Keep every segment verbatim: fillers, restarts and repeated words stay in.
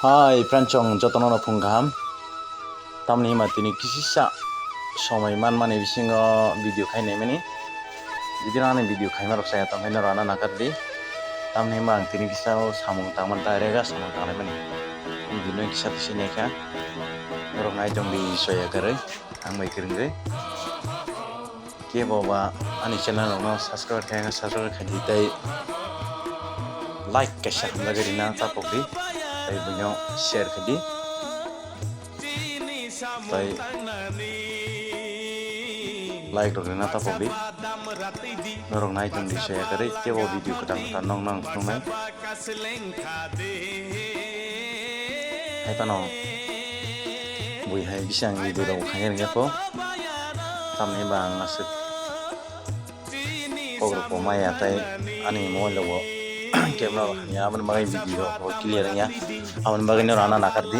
Hai, friend chong jotono no phung kaham. Tamni hima tini kisisa somoi manmani bisingo video khai naimani. Jodi no ani video khaima rok saya tongkhe norok ano nakardi. Tamni hima ang tini kisa o samung tangmani direct a samung tanglaimani. Video no kisa tisi naikha. Norok nai tongdi soya kwrwi. Ang bai kwrwngwi. Kebo ba ani channel rokno subscribe khe subscribe khaidi tei like kaisa hamjagwi rina tapokdi tei buino share khaidi tei like rok rina tapokdi. Norok nai tongdi soya kwrwi kebo video kwtal kwtal nokno ang phunuknai. Hai phano bui hai bising video rok khaina rwngya kho. Tamni ba ang aswk kok rok bo maya tei ani mobile rok bo camera rok hamya, aboni bagwi video rok bo clear wngya. Aboni bagwi norok ano nakardi.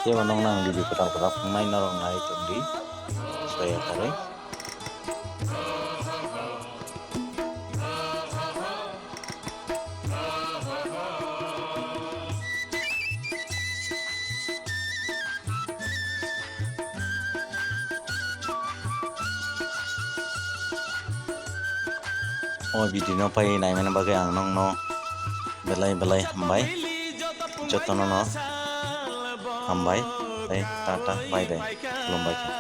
Tei bo nokno ang video kwtal kwtal phunuknai, norok nai tongdi soya kwrwi. O video no pai naimani bagwi ang nokno belai belai hambai. Jotono no hambai tei tata bye bye, khulumbai kha.